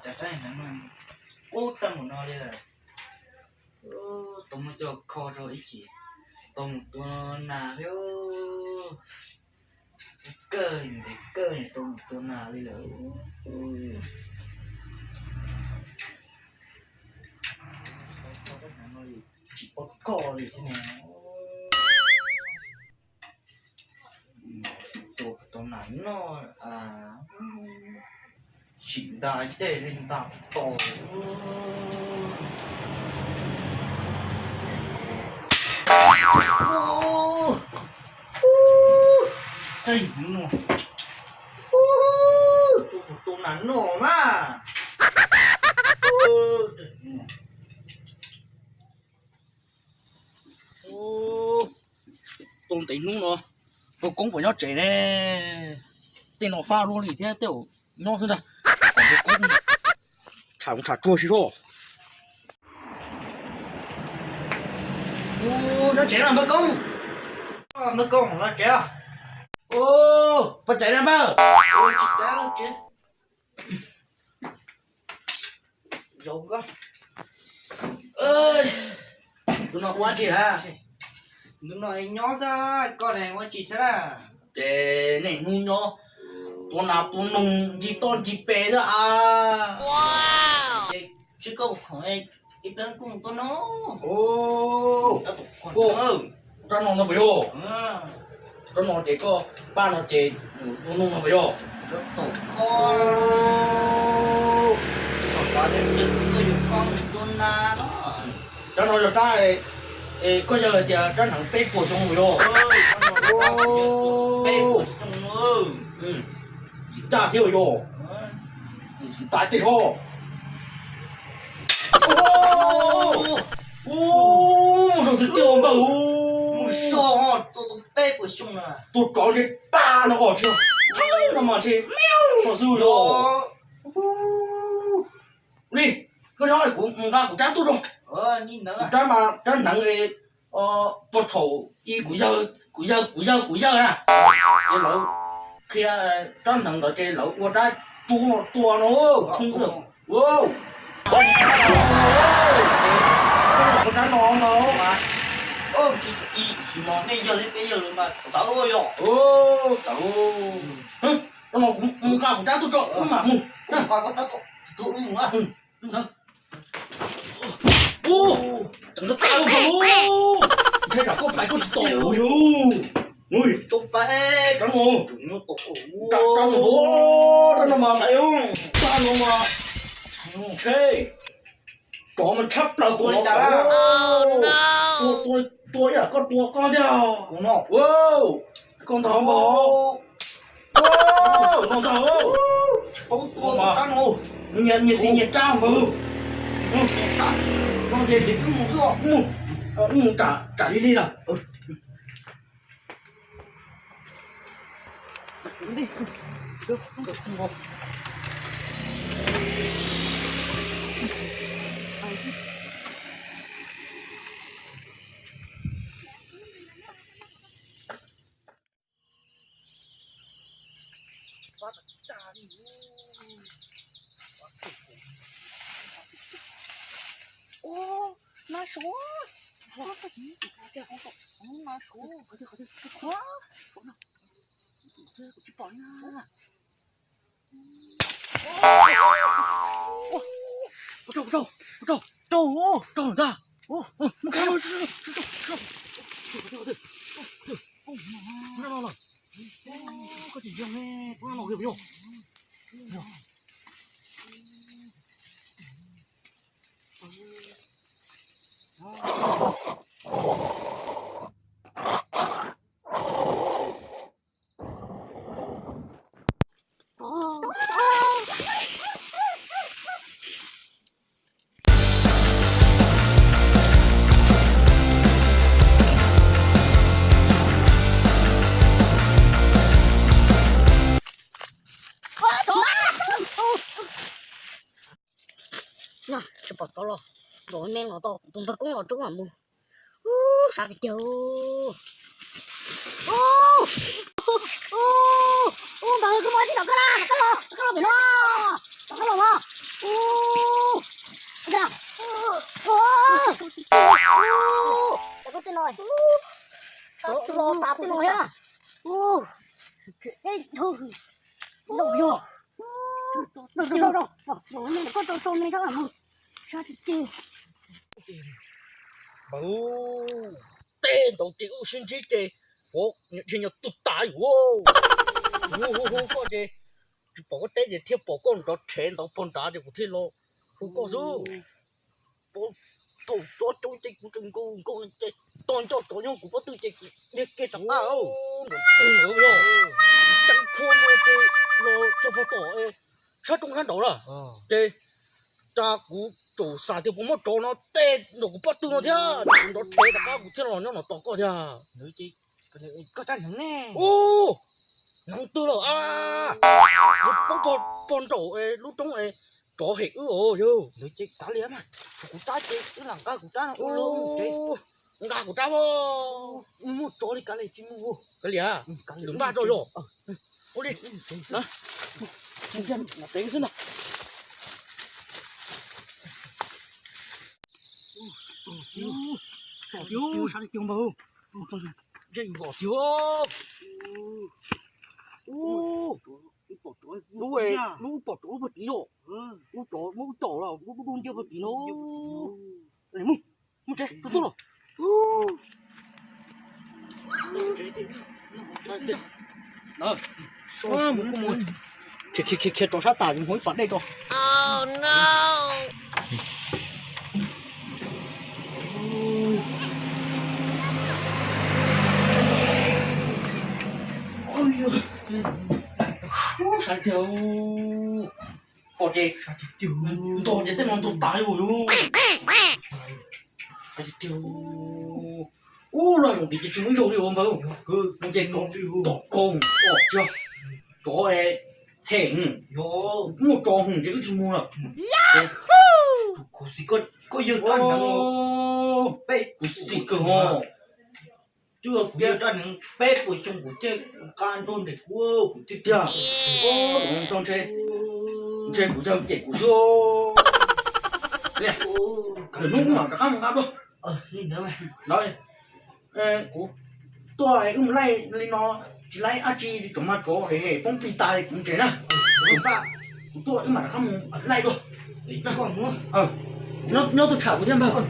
Cas rab hneev no qub tag mus no li lawm. Tau muab coj kho rau ib chim, tau mus tua nas thiab. Kawg li, ntev kawg li tau mus tua nas li lawm. Kho rab hneev no tsis paub kho li thiab ne. Tua tau nas noj, tsis nta dej li nta tau. Tus nas noj mas. Tau ntev hnub no, Nkauj Koob puas nyob tsev ne? Tej no fab luaj li thiab, tej zaum nyob xwb ntag. Kom Nkauj Koob tsham, tsham tsuag si soj. Nyob tsev los Nkauj Koob? Nkauj Koob los tsev. Puas tsev na npawg? Tsis tsev los tsev. Zaum koj. Tus no ua tsi na? Tus no nyob xwb, koj ne ua tsi xwb na? Ces niaj hnub nyob tua nas tua noog ncig toj ncig pes xwb a. Ces tsis koj khoom ib pliag kuj mus tua noog. Rab no no puas yog? Rab no ces koj paj no ces mus tua noog no puas yog? Rab no yog rab, koj yawg hais tias rab hneev peb puas xyoo puas yog? Tsis ncaj thiab puas yog? Tsis tas tej zog. Mus zog tiag tiag npawg. Mus zog, tua tsov ntshe paj no os, tsis thaum no mas ntshe miau no xwb los. Li, koj nyob kuv mus nqa kuv rab tuaj tso. Kuv rab mas rab hneev, puag thaum ub kuv yawg, kuv yawg, kuv yawg, kuv yawg na, ces lawv qhia rab hneev ntawd ces lawv ua rab tsub no tua no, tsub rab no no. Nej yawg thiab peb yawg lawv mas txawv yog. Txawv. Rab no kuv mus nqa kuv rab tuaj tso wb mam mus. Kuv nqa koj rab tuaj tso wb mus. Ub, tseem ntau tas lawm. Ntshai tsam koj pais koj tsis tom kuv yus. Rab no, rab no, rab no mas, rab no mas, ntshe tsov mas tshab plaws kuv li cas. Tua, tua, tua ib yam koj tua koj thiab. Koj ntag npawg. Koj ntag. Nyias, nyias xis nyias rab npawg. Mus, mus tsam, tsam li li lawm. Ub, nab sua. Nab sua. Tsis pom na. Rau, rau, rau, rau, rau ntag. Mus, rau, rau, rau. Koj tsis yog ne, koj no yog yog. No, tsis pom tau los, nkaus me los tau tus npawg koob los rau mam mus. Ub, sab tiag tiag. Ub, ub, ub, npawg, koj muaj tib tom koj na, koj los, koj los pem no, tom koj los no. Ub, Nqa tej no thiab. Ub, ej, no yog, no, no, no, no, no, koj tau tau me rab mus sab tiag tiag. Npawg, tej ntawd ces wb sib ntsib ces, ov, nyob tus tas yus, hu hu hu koj ces tsis pom koj teb ces thiaj pom koj nrov rhev ntawd pog nrad ces kuv thiaj los hu koj xwb. Thaum tsov coob ces kuv tseem nkaum nkaum ces tog ncauj tsov nyob kuv pob tw ces kuv dhia kiag rov qab. Ceev khuab nkaus ces los txog pog tom sab roob sab nraud lawm ces, cas kuv tseem xav tias puas muaj tsov no tej nram kuv pob tw no thiab, kuv nrov rhev rov qab kuv thiaj los nyob no tos koj thiab. Ub, hneev twg lawm a? Poob pog nraum lub roob es tsov hem wb os yawg. Nqa kuv rab os. Muaj tsov li kav liam tsis mus. Kav liam, lwm npaj rau yog. Ua li, mus kiag mam tsev xwb ntag. Tsom tiag, sab tiag npawg. Ntshe yus zom tiag. Ub, lub, lub pom tsov lub pag tid yom. Lub tsov muab wb tom los lub dub dub ntiab pag tid no. Mus, mus tsev, tus tub los. Khiav, khiav, khiav rov sab tas, yus mus ib pas dej rau. Sab tiag, pom ces ntog ces tej no ntog tas li yus. Sab tiag, ub, los yus tiv ces tsis muaj ib zaug li ua npawg. Ces tom rau os, tsov hem, muaj tsov hwm ces wb tsis mus lawm. Kuv xim kawg os. Twb yog kuv yog rab hneev peb puas xyoo kuv thiaj nqa nrog ntes kuv, kuv thiaj tiag. Ntshe, ntshe kuv yog cem kuv xwb. Lwm hnub kuv mam rov qab mus nqa dua. Kuv tuaj wb mus laij li no, tsis laij dab tsi, tsov mas tsov hem poob plig tas kuv tsev na. Kuv tuaj wb mam rov qab mus laij dua. Nyob tuaj tsham kuv thiab npawg.